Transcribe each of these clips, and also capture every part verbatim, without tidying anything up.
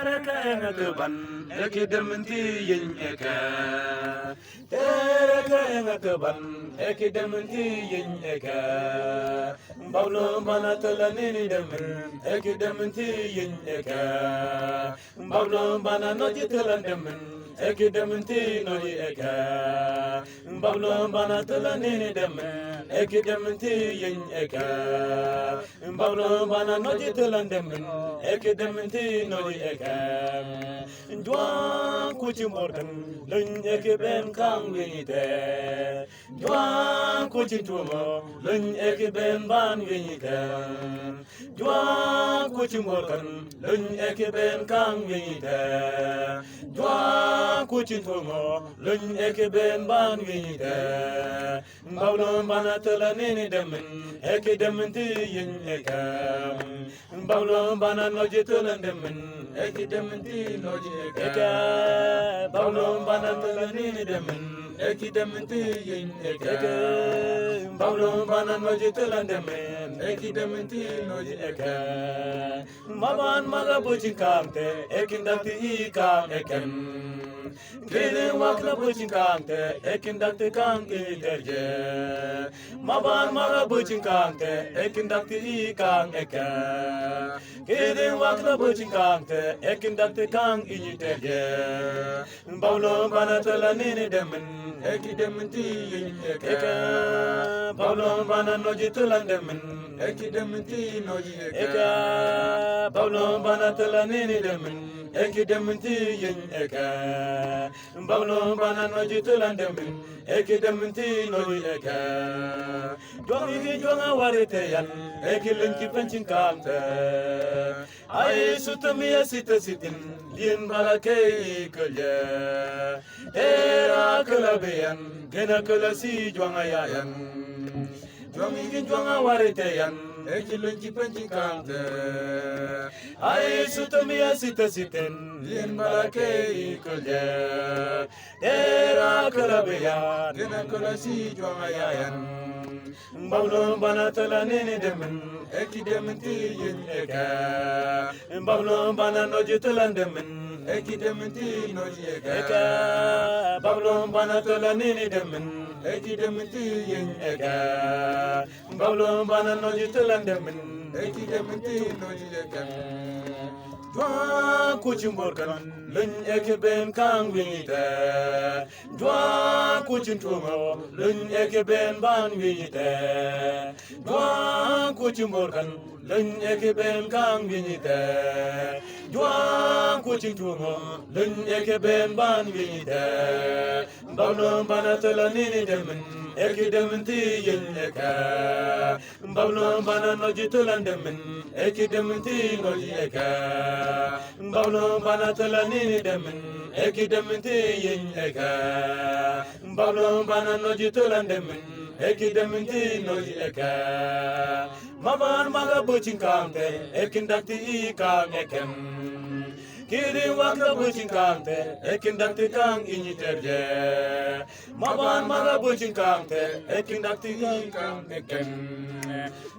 Eke enga ke ban, eki deminti yin eke. Tere ke enga ke ban, eki deminti yin eke. Mbablo mbana tela nini demin, eki deminti yin eke. Mbablo mbana noji tela demin, eki deminti noji eke. Mbablo mbana tela nini demin, eki deminti yin eke. Mbablo mbana noji tela demin, eki deminti noji eke. Njuang kucing borkan, lun eki ben kang wingite. Njuang kucing tungo, lun eki ben ban wingite. Njuang kucing borkan, lun eki ben kang wingite. Njuang kucing tungo, lun eki ben ban wingite. Mbablo mbana tela nini demin, eki deminti yin eke. Mbablo mbana noji tela demin, eki deminti noji eke. Mbablo mbana tela nini demin, eki deminti yin eke. Mbablo mbana noji tela demin, eki deminti noji eke. Maban maga bucing kangte, ekin dakti i kang eken. Kidin wakna bucing kangte, ekin dakti kang i terje. Maban maga bucing kangte, ekin dakti i kang eken. Kidin wakna bucing kangte, ekin dakti kang i terje. Mbablo mbana tela nini demin, eki deminti yin eke. Mbablo mbana noji tela demin, eki deminti noji eke. Mbablo mbana tela nini demin, eki deminti yin eke. Mbablo mbana noji tela demin, eki deminti noji eke. Juang igi juang awari teyan, eki lun ki pencing kangte. Ai sutu mia sita sitin, lien bala kei kelje. Tera kela beyan, gena kela si juang ayayan. Juang igin juang awari teyan, eki lun ki pencing kangte. Ai sutu mia sita sitin, lien bala kei kelje. Tera kela beyan, gena kela si juang ayayan. Mbablo mbana tela nini demin, eki deminti yin eke. Mbablo mbana noji tela demin, eki deminti noji eke. Mbablo mbana tela nini demin, eki deminti yin eke. Mbablo mbana noji tela demin, eki deminti noji eke. Juang kucing borkan, lun eki ben kang wingite. Juang kucing tungo, lun eki ben ban wingite. Juang kucing borkan, lun eki ben kang wingite. Juang kucing tungo, lun eki ben ban wingite. Mbablo mbana tela nini demin, eki deminti yin eke. Mbablo mbana noji tela demin, eki deminti noji eke. Mbablo mbana tela nini demin, eki deminti yin eke. Mbablo mbana noji tela demin, eki deminti noji eke. Maban maga bucing kangte, ekin dakti i kang eken. Kidin wakna bucing kangte, ekin dakti kang i terje. Maban maga bucing kangte, ekin dakti i kang eken.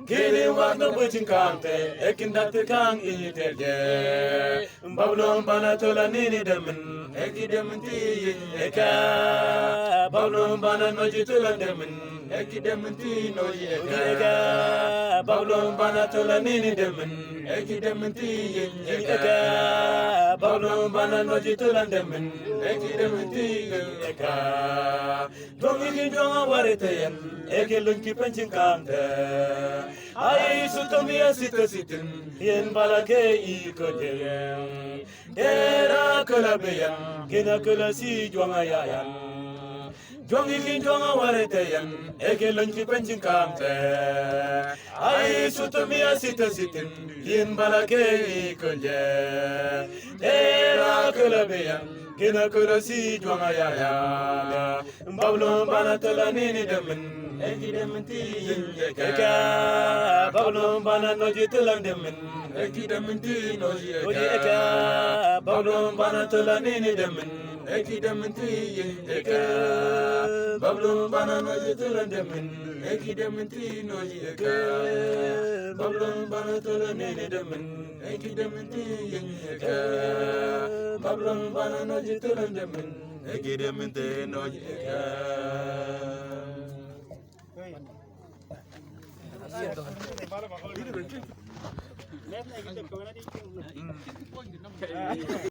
Kidin wakna bucing kangte, ekin dakti kang i terje. Mbablo mbana tela nini demin, eki deminti yin eke. Mbablo mbana noji tela demin, eki deminti noji eke. Mbablo mbana tela nini demin, eki deminti yin eke. Mbablo mbana noji tela demin, eki deminti yin eke. Juang igi juang awari teyan, eki lun ki pencing kangte. Ai sutu mia sita sitin, lien bala kei kelje. Tera kela beyan, gena kela si juang ayayan. Juang igi juang awari teyan, eki lun ki pencing kangte. Ai sutu mia sita sitin, lien bala kei kelje. Tera kela beyan, gena kela si juang ayayan. Mbablo mbana tela nini demin, eki deminti yin eke. Mbablo mbana noji tela demin, eki deminti noji eke. Mbablo mbana tela nini demin, eki deminti yin eke. Mbablo mbana noji tela demin, eki deminti noji eke. Mbablo mbana tela nini demin, eki deminti yin eke.